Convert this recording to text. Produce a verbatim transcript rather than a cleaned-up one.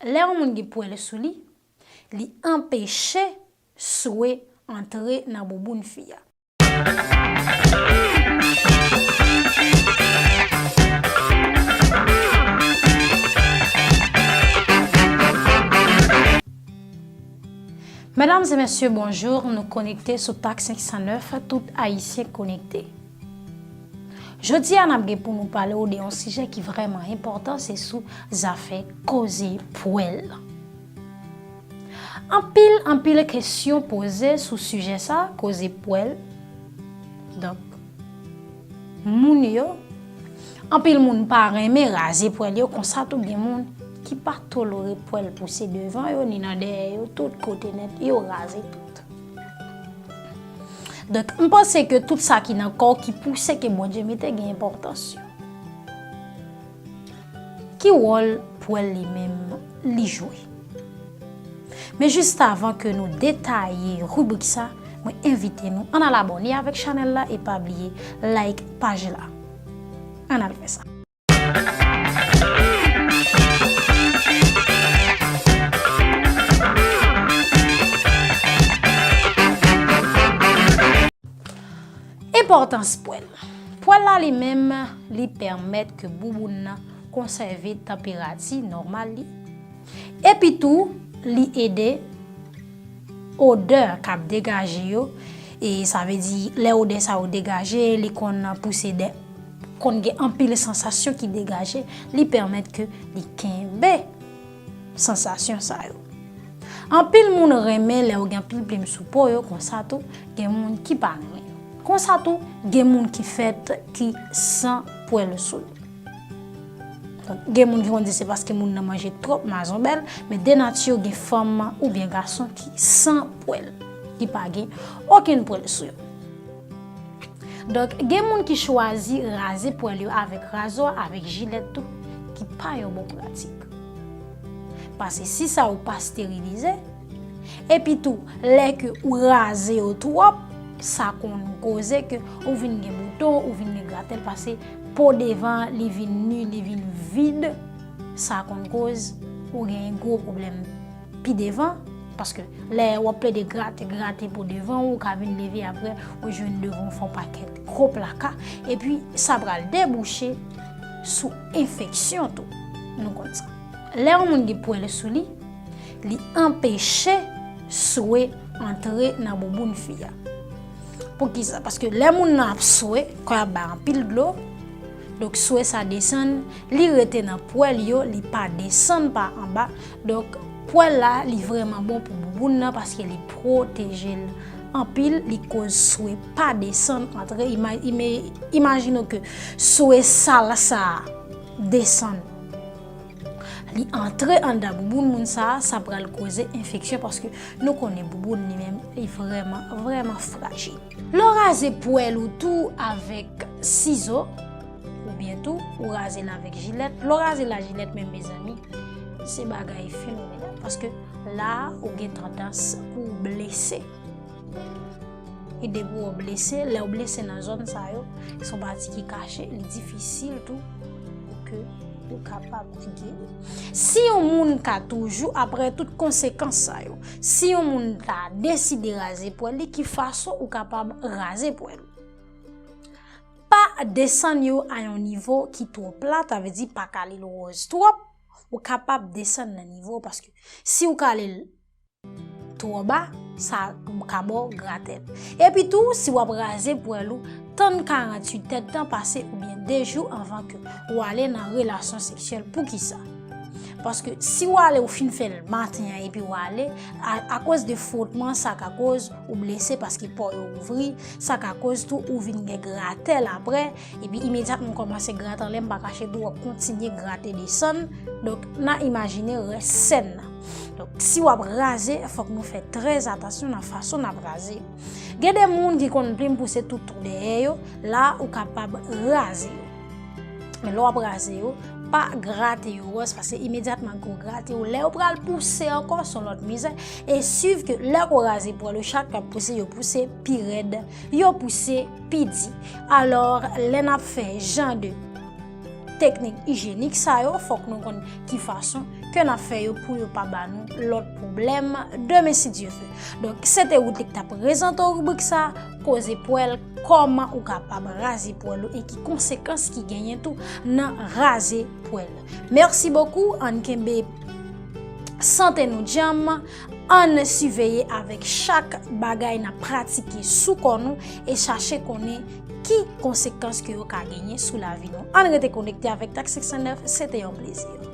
Lè yon moun gen pwèl sou li, li anpeche swe antre nan bouboun fi a. Medam e mesye, bonjou. Nou konekte sou Tag senk san nèf, tout Ayisyen konekte. Jodi a, n ap gen pou nou pale w de yon sijè ki vrèman enpòtan, se sou zafè koze pwèl. Anpil, anpil kesyon poze sou sijè sa, koze pwèl. Donk, moun yo, anpil moun pa renmen raze pwèl yo, konsa tou gen moun ki pa tolere pwèl pouse devan yo, ni nan dèyè yo, tout kote nèt, yo raze tout. Donk, m panse ke tout sa ki nan kò w ki pouse ke Bondye mete gen enpòtans yo. Ki wòl pwèl li menm li jwe? Men jis avan ke nou detaye ribrik sa, mwen envite nou ann al abòne avèk chanèl la e pa bliye like paj la. Ann al fè sa. Enpòtans pwèl. Pwèl la li menm, li pèmèt ke bouboun nan konsève tanperati nòmal li. Epi tou, li ede odè k ap degaje yo, e sa vle di, lè odè sa yo degaje, li konn pouse de, konn gen anpil sansasyon ki degaje, li pèmèt ke li kenbe sansasyon sa yo. Anpil moun renmen lè yo gen anpil plim sou po yo, konsa tou, gen moun ki pa renmen yo. Konsa tou, gen moun ki fèt ki san pwèl sou yo. Donk, gen moun ki konn di se paske moun nan manje twòp mazonbèl, men de nati gen fanm oubyen gason ki san pwèl, ki pa gen okenn pwèl sou yo. Donk, gen moun ki chwazi raze pwèl yo avèk razwa, avèk jilèt tou, ki pa yon bon pratik. Paske si sa yo pa esterilize, epi tou, lè ke ou raze yo twòp, sa konn koze ke ou vin gen bouton, ou vin gen gratèl, paske po devan li vin ni, li vin vid, sa konn koz ou gen gwo pwoblèm pi devan, paske lè w ap plede grate, grate po devan, ou ka vin leve apre, ou jwenn devan w fè yon pakèt gwo plaka, epi sa pral debouche sou enfeksyon tou. Nou konn sa. Lè yon moun gen pwèl sou li, li anpeche swe antre nan bouboun fi a. Poukisa? Paske lè moun nan ap swe, kò a bay anpil dlo, donk swe sa desann, li rete nan pwèl yo, li pa desann pa anba. Donk, pwèl la, li vrèman bon pou bouboun nan paske li pwoteje l anpil, li koz swe pa desann antre. Ima-, ime-, imajine w ke swe sal sa a desann. Li antre anndan bouboun moun sa a, sa pral koze enfeksyon paske nou konnen bouboun li menm, li vrèman, vrèman frajil. Lè w raze pwèl ou tou avèk sizo, oubyen tou, ou raze l avèk jilèt. Lè w raze l ak jilèt menm, mezanmi, se bagay fenomenal. Paske la, ou gen tandans pou w blese. E depi w blese, lè w blese nan zòn sa yo, se yon pati ki kache, li difisil tou pou ke ou kapab geri. Si yon moun ka toujou, apre tout konsekans sa yo, si yon moun ta deside raze pwèl li, ki fason ou kapab raze pwèl? Pa desann yo a yon nivo ki twò plat, sa vle di pa kale l wòz twòp, ou kapab desann nan nivo, paske si w kale l twò ba, sa ka ba w gratèl. Epi tou, si w ap raze pwèl ou, tann karanntuit èdtan pase oubyen de jou anvan ke w ale nan relasyon seksyèl. Poukisa? Paske si w ale, ou fin fè l maten an epi w ale, a, akoz de fwotman, sa ka koz ou blese paske po yo ouvri, sa ka koz tou ou vin gen gratèl apre, epi imedyatman w kòmanse grate anlè, m pa kache di w, w ap kontinye grate desann. Donk, n a imajine rès sèn nan. Donk, si w ap raze, fòk nou fè trè atansyon nan fason n ap raze. Gen de moun ki konn plim pouse toutou dèyè yo, la ou kapab raze yo. Men lè w ap raze yo, pa grate yo wòz, paske imedyatman ke w grate yo, lè yo pral pouse ankò, se yon lòt mizè. E swiv ke lè ke w raze pwèl yo, chak k ap pouse, yo pouse pi rèd, yo pouse pi di. Alò, lè n ap fè jan de teknik ijyenik sa yo, fòk nou konn ki fason ke n ap fè yo pou yo pa ba nou lòt pwoblèm demen si Dye vle. Donk, se te Woodly k t ap prezante w ribrik sa, koze pwèl, kòman ou kapab raze pwèl ou e ki konsekans ki genyen tou nan raze pwèl. Mèsi bokou, ann kenbe sante nou djanm, ann siveye avèk chak bagay n ap pratike sou kò nou e chache konnen ki konsekans ke yo ka genyen sou lavi nou. Ann rete konekte avèk Tak senk san nèf, se te yon plezi.